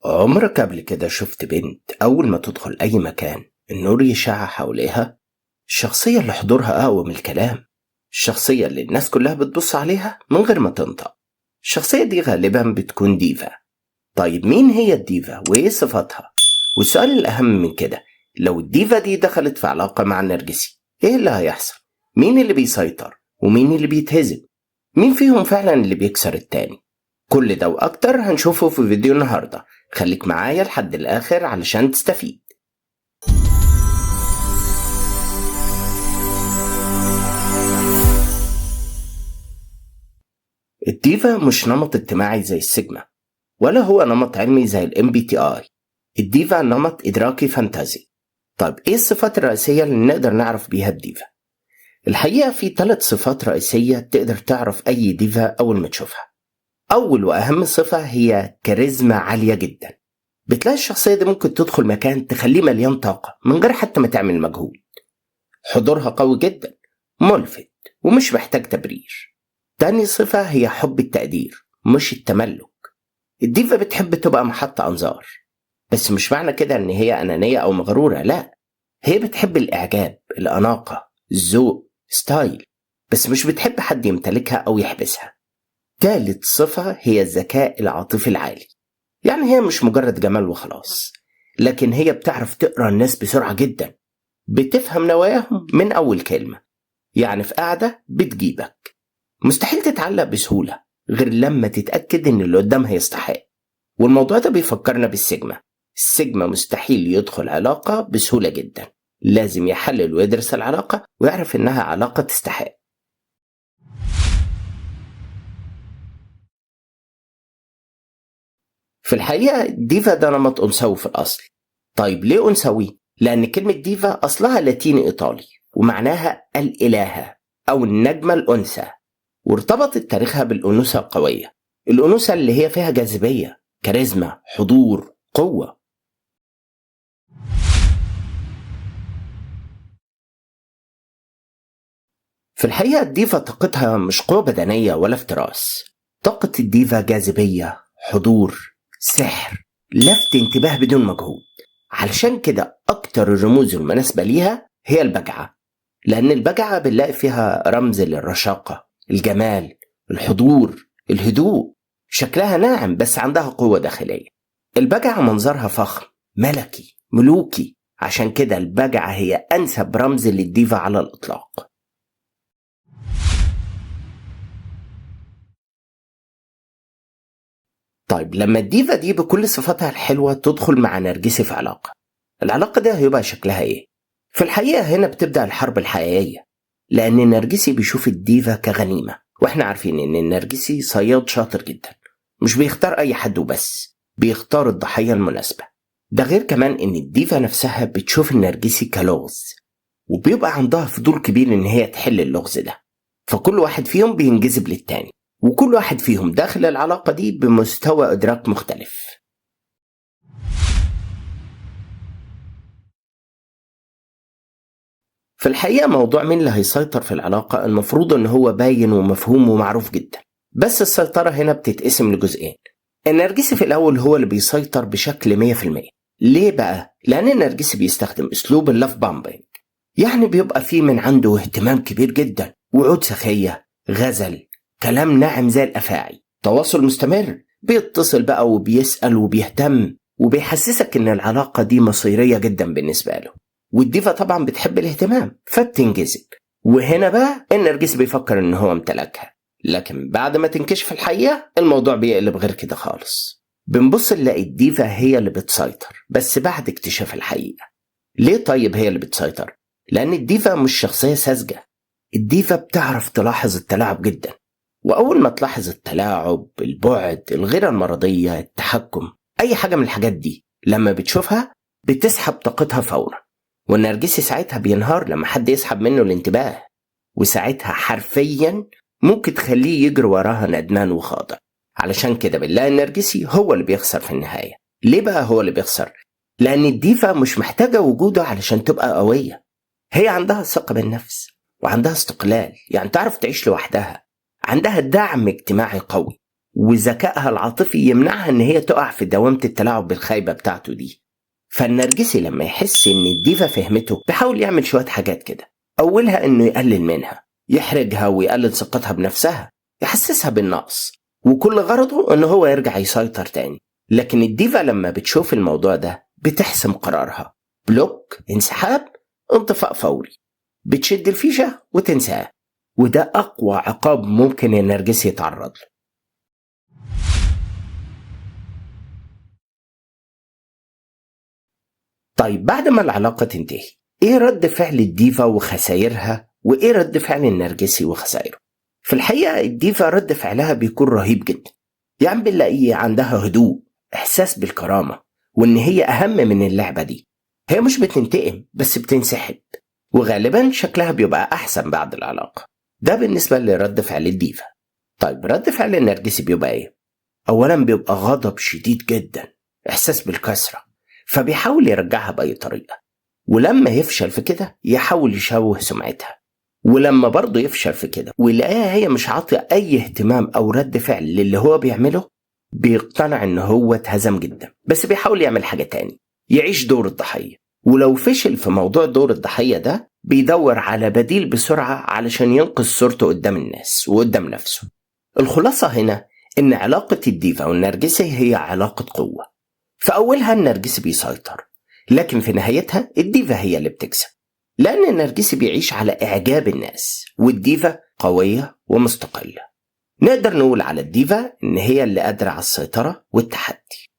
عمرك قبل كده شفت بنت أول ما تدخل أي مكان النور يشع حواليها؟ الشخصية اللي حضورها أقوى من الكلام، الشخصية اللي الناس كلها بتبص عليها من غير ما تنطق. الشخصية دي غالبا بتكون ديفا. طيب مين هي الديفا وإيه صفاتها؟ والسؤال الأهم من كده، لو الديفا دي دخلت في علاقة مع النرجسي إيه اللي هيحصل؟ مين اللي بيسيطر ومين اللي بيتهزم؟ مين فيهم فعلا اللي بيكسر التاني؟ كل ده وأكتر هنشوفه في فيديو النهاردة، خليك معايا لحد الآخر علشان تستفيد. الديفا مش نمط اجتماعي زي السيجما، ولا هو نمط علمي زي ال MBTI. الديفا نمط إدراكي فانتازي. طيب إيه الصفات الرئيسية اللي نقدر نعرف بيها الديفا؟ الحقيقة في 3 صفات رئيسية تقدر تعرف أي ديفا أول ما تشوفها. أول وأهم صفة هي كاريزما عالية جدا. بتلاقي الشخصية دي ممكن تدخل مكان تخليه مليان طاقة من غير حتى ما تعمل مجهود. حضورها قوي جدا، ملفت ومش محتاج تبرير. تاني صفة هي حب التقدير مش التملك. الديفا بتحب تبقى محط أنظار، بس مش معنى كده إن هي أنانية أو مغرورة، لا، هي بتحب الإعجاب، الأناقة، الذوق، style، بس مش بتحب حد يمتلكها أو يحبسها. تالت صفة هي الذكاء العاطفي العالي. يعني هي مش مجرد جمال وخلاص، لكن هي بتعرف تقرأ الناس بسرعة جدا، بتفهم نواياهم من أول كلمة. يعني في قاعدة بتجيبك، مستحيل تتعلق بسهولة غير لما تتأكد إن اللي قدامها يستحق. والموضوع ده بيفكرنا بالسيجما. السيجما مستحيل يدخل علاقة بسهولة جدا، لازم يحلل ويدرس العلاقة ويعرف إنها علاقة تستحق. في الحقيقة ديفا ده نمط أنثوي في الأصل. طيب ليه أنثوي؟ لأن كلمة ديفا أصلها لاتيني إيطالي ومعناها الإلهة أو النجمة الأنثى، وارتبطت تاريخها بالأنوثة القوية، الأنوثة اللي هي فيها جاذبية، كاريزما، حضور، قوة. في الحقيقة الديفا طاقتها مش قوة بدنية ولا افتراس. طاقة الديفا جاذبية، حضور، سحر، لفت انتباه بدون مجهود. علشان كده أكتر الرموز المناسبة ليها هي البجعة، لأن البجعة بنلاقي فيها رمز للرشاقة، الجمال، الحضور، الهدوء. شكلها ناعم بس عندها قوة داخلية. البجعة منظرها فخم، ملكي، ملوكي، عشان كده البجعة هي أنسب رمز للديفا على الإطلاق. طيب لما الديفا دي بكل صفاتها الحلوة تدخل مع نرجسي في علاقة، العلاقة دي هيبقى شكلها ايه؟ في الحقيقة هنا بتبدأ الحرب الحقيقية، لأن النرجسي بيشوف الديفا كغنيمة، واحنا عارفين ان النرجسي صياد شاطر جدا، مش بيختار اي حد وبس، بيختار الضحية المناسبة. ده غير كمان ان الديفا نفسها بتشوف النرجسي كلغز، وبيبقى عندها فضول كبير ان هي تحل اللغز ده، فكل واحد فيهم بينجذب للتاني، وكل واحد فيهم داخل العلاقة دي بمستوى إدراك مختلف. في الحقيقة موضوع مين اللي هيسيطر في العلاقة المفروض إن هو باين ومفهوم ومعروف جدا، بس السيطرة هنا بتتقسم لجزئين. النرجسي في الأول هو اللي بيسيطر بشكل 100%. ليه بقى؟ لأن النرجسي بيستخدم أسلوب ال love bombing، يعني بيبقى فيه من عنده اهتمام كبير جدا، وعود سخية، غزل، كلام ناعم زي الأفاعي، تواصل مستمر، بيتصل بقى وبيسأل وبيهتم، وبيحسسك إن العلاقة دي مصيرية جدا بالنسبة له. والديفا طبعا بتحب الاهتمام فبتنجذب، وهنا بقى النرجسي بيفكر إن هو امتلكها، لكن بعد ما تنكشف الحقيقة الموضوع بيقلب غير كده خالص. بنبص نلاقي الديفا هي اللي بتسيطر، بس بعد اكتشاف الحقيقة. ليه طيب هي اللي بتسيطر؟ لأن الديفا مش شخصية ساذجة. الديفا بتعرف تلاحظ التلاعب جدا، وأول ما تلاحظ التلاعب، البعد، الغيرة المرضية، التحكم، أي حاجة من الحاجات دي لما بتشوفها بتسحب طاقتها فورا. والنرجسي ساعتها بينهار لما حد يسحب منه الانتباه، وساعتها حرفيا ممكن تخليه يجري وراها ندمان وخاضع. علشان كده بالله النرجسي هو اللي بيخسر في النهاية. ليه بقى هو اللي بيخسر؟ لأن الديفا مش محتاجة وجوده علشان تبقى قوية. هي عندها ثقة بالنفس وعندها استقلال، يعني تعرف تعيش لوحدها، عندها دعم اجتماعي قوي. وذكائها العاطفي يمنعها ان هي تقع في دوامة التلاعب بالخايبة بتاعته دي. فالنرجسي لما يحس ان الديفا فهمته بيحاول يعمل شوية حاجات كده. اولها انه يقلل منها، يحرجها ويقلل ثقتها بنفسها، يحسسها بالنقص، وكل غرضه ان هو يرجع يسيطر تاني. لكن الديفا لما بتشوف الموضوع ده بتحسم قرارها، block، انسحاب، انطفاء فوري، بتشد الفيشة وتنساه. وده أقوى عقاب ممكن النرجسي يتعرض له. طيب بعد ما العلاقة تنتهي، ايه رد فعل الديفا وخسائرها، وايه رد فعل النرجسي وخسائره؟ في الحقيقة الديفا رد فعلها بيكون رهيب جدا. يعني بنلاقيه عندها هدوء، احساس بالكرامة، وان هي اهم من اللعبة دي. هي مش بتنتقم بس بتنسحب، وغالبا شكلها بيبقى احسن بعد العلاقة. ده بالنسبة لرد فعل الديفا. طيب رد فعل النرجسي بيبقى ايه؟ اولا بيبقى غضب شديد جدا، احساس بالكسرة، فبيحاول يرجعها بأي طريقة، ولما يفشل في كده يحاول يشوه سمعتها، ولما برضه يفشل في كده ويلاقيها هي مش عاطية أي اهتمام أو رد فعل للي هو بيعمله، بيقتنع إن هو اتهزم جدا، بس بيحاول يعمل حاجة تاني، يعيش دور الضحية. ولو فشل في موضوع دور الضحية ده بيدور على بديل بسرعة علشان ينقذ صورته قدام الناس وقدام نفسه. الخلاصة هنا إن علاقة الديفا والنرجسي هي علاقة قوة. في أولها النرجسي بيسيطر، لكن في نهايتها الديفا هي اللي بتكسب، لأن النرجسي بيعيش على إعجاب الناس، والديفا قوية ومستقلة. نقدر نقول على الديفا إن هي اللي قادرة على السيطرة والتحدي.